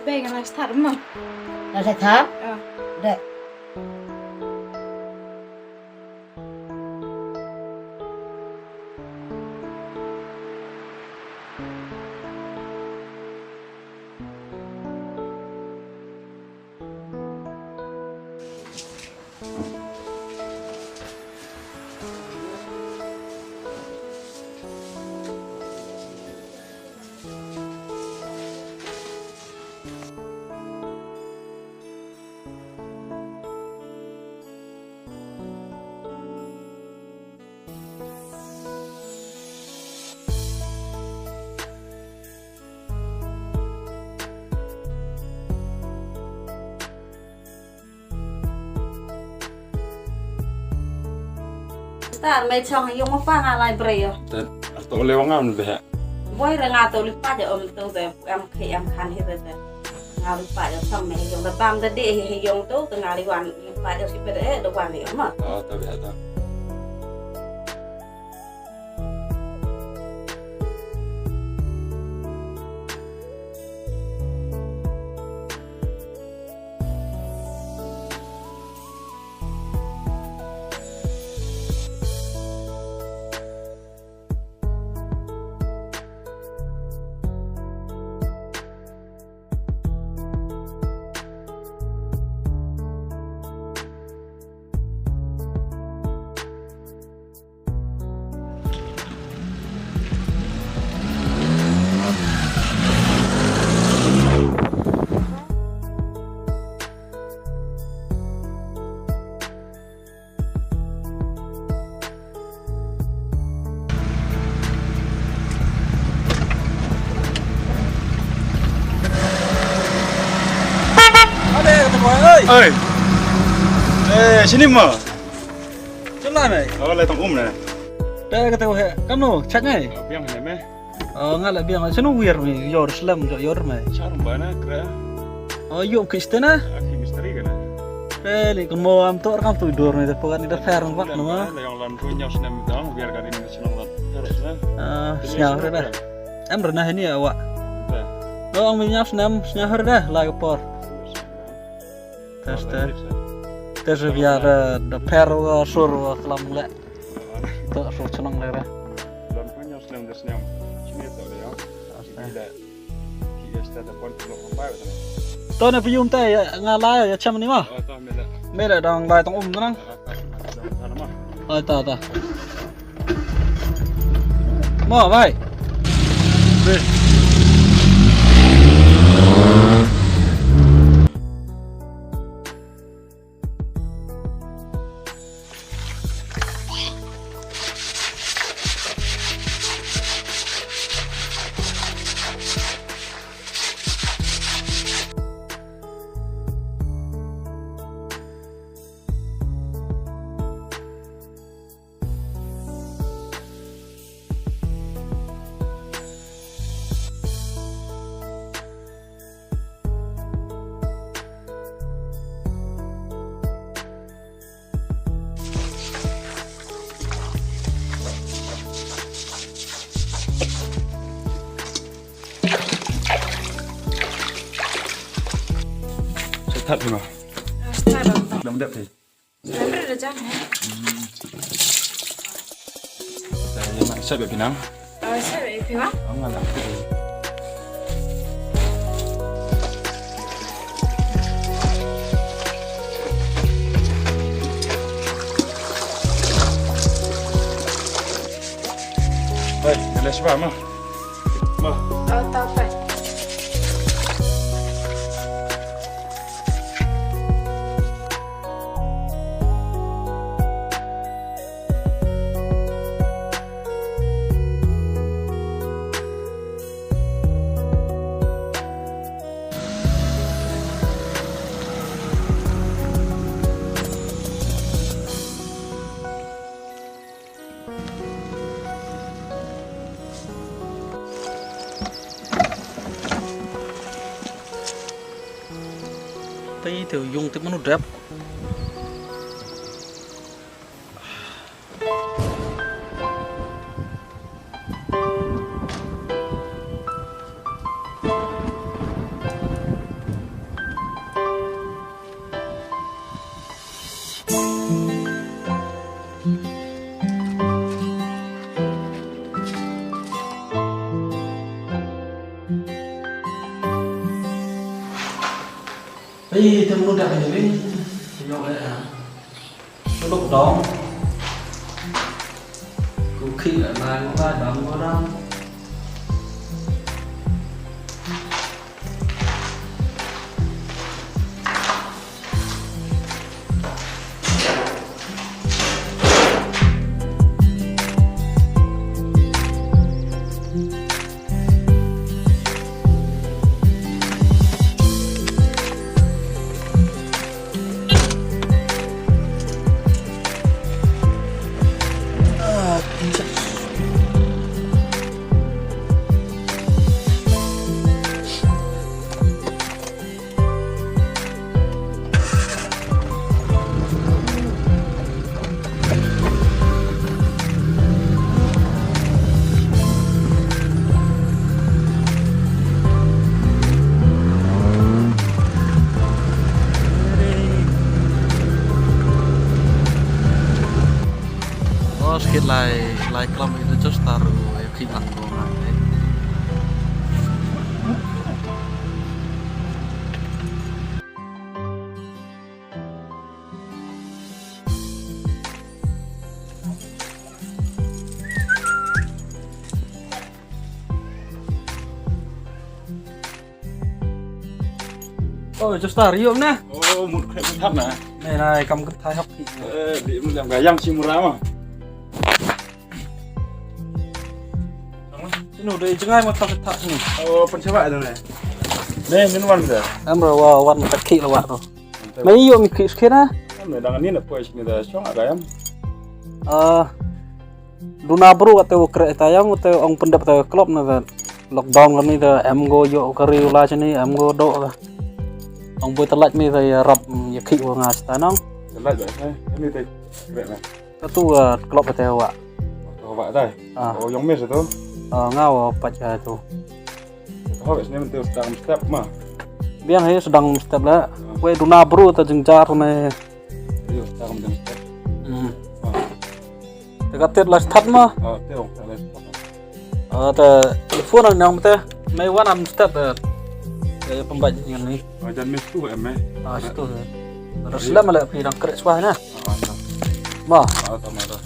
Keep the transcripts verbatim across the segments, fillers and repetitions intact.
Beh, nga la start mo. La start? Ah. Deh. Star mai chong yung mo pa nga lai bre yo. Te, to le wang am be. Boy re nga to li pa de om to de em ke em khan hi de. Nga li pa de chong me yung de bang de de hi yung to de nga li wan li pa de si pe de de wan li ma. Oh, to be to. Oi. Eh, sini mo. Chulai mai. Oh, lai tong um na. Te kata ko he. Kamno, chak ngai. Biang ne me. Oh, nga la biang. Chano wir mi yor slem jo yor mai. Char ba na kra. Oh, yo kistena. Aki mistri kana. Peli kamo am tor kam tu dur ni da pokat ni da fer bak no ma. Yang lan ru nyos nem dang wir kan ni senang lan. Terus na. Ah, snya re da. Em re na ni awak. Oh, ang nyos nem snya re da la ke por. Tes, tes. Tes bia da, da per wa sur wa klam le. To sur chnong le re. Lam pun nyos nem des nem. Sini to le ya. Sini le. Ki esta da pon pun ko bai. To ne piyum te ya, nga la ya cham ni ma. Oh, to me le. Me le dang lai tong um nang. Oi, ta, ta. Mo, bai. Sa thap ni ma. Sa thap. Lam dep thei. Lam dep da jam hai. Sa ya ma sa be pinang. Oh, sa be pinang. Ang ala. Hai, jelas ba ma. Ma. Tau, tau, pai. Te te yung te manu dep. Ei, te mano da ka jingim? Ïoh eh. Shu lok dong. Ku khih la nai ngu la dang ngu dang. Oh, sakit lai, lai klam itu just taruh ya, ki lang ko ngai. Oh, just taruh yuk na. Oh, mut khreh mut hap na. Nai, nai, kam kynthai hap ki. Eh, di mut lem ga yang shi mura ma. Ino dei jngai ma thak thak ni. Oh, pynshawah dang ne. Ne, min wan da. Em ro wa wan thak ki la wa to. Me ïoh mi ki skena. Me dang ni na poi sini da shong aga yam. Ah, duna bru kate wa kreh ta yam, kate ong pyndep ta klop na da. Lockdown kani da em go ïoh kari ula sini, em go do da. Ong bui ta lait mi da ya rap, mm, ya ki wa nga sta nong. Ta lait ba, eh, ni te kreh na. Katu, ah, klop kate wa. Wa dai. Ah. Oh, yong mes tu. Ah, nga wa pat, ah, tu. Oh, sini mesti sedang step ma. Biang he sedang step la. Ah. Wei duna bru ta jengjar me. Yo, sedang step. Hmm. Ah. Te ka tet la start ma. Ah, te ong la start. Ah, te phone nang te. Me wan am step, eh. Ya pembaik ngan ni. Ah, jan mes tu em eh. Ah, situ. Ada selam la pi dang krek suah na. Ah, ada. Ma. Ah, sama ada.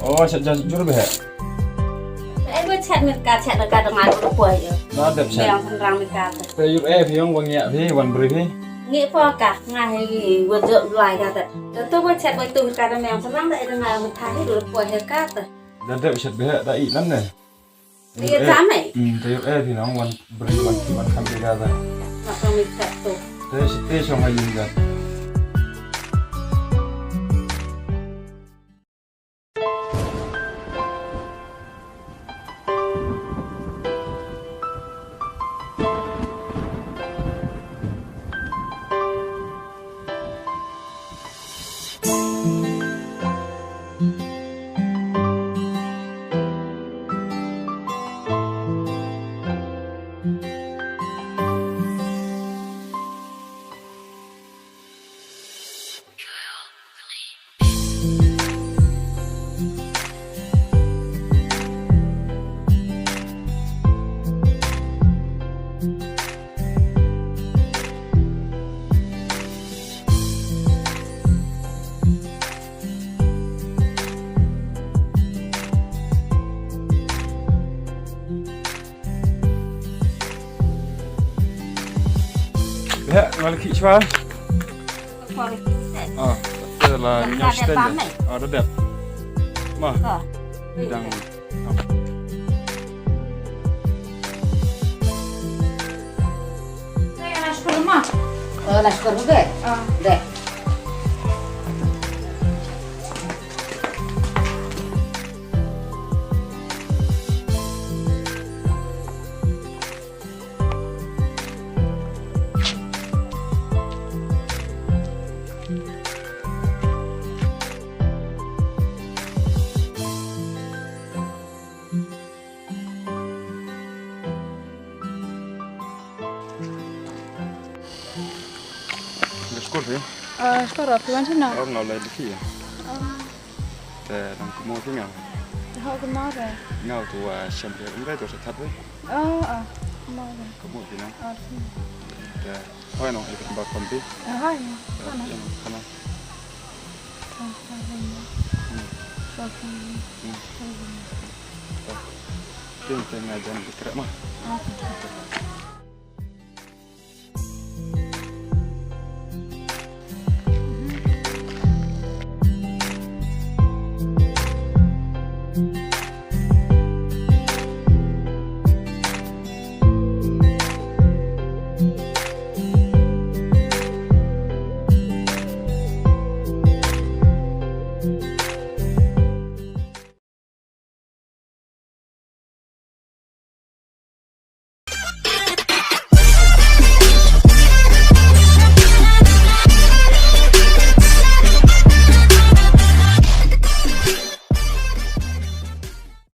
Oh, chat jan jur beh. Eh, gue chat mit ka, chat ka dengan gue poi ya. Na dep chat. Yang senrang mit ka. Te yur eh phi ong wan ngiah phi wan bri phi. Ngi po ka nga he wi wa jok lai ka ta. Te tu wa chat wa tu ka da meng senang da ida nga wa tha hi lu po he ka ta. Da dep chat beh da i nan ne. Ni ya ta mai. Hmm, te yur eh phi nong wan bri wan wan kham te ka ta. Nak kami chat tu. Te si te song ha yin ka. Heh, nga la khih shuwa. Ka khor ki te. Ah, te la. Ka nyam ka dep shuwa ba me. Ah, da dep. Ma. Ha. Dang. Hey, la shkor ma. Oh, la shkor be. Ah. Deh. Nga shkor phi? Ah, shkor, phi wan shano? Oh, nga la dei phi. Ah. Te dang kumno phi nga? Ho kumno re? Nga tu, ah, shem phi um dei tu sa that phi. Ah, ah, kumno re? Kumno phi na? Ah, kumno. Te, hoi no, ikut ba kompi. Ah, hoi no. Te, hoi no. Yang kana. Ah, hoi no. Hmm. Hoi no. Hmm. Hoi no. Te, te nga jan dikra ma. Ah, okay.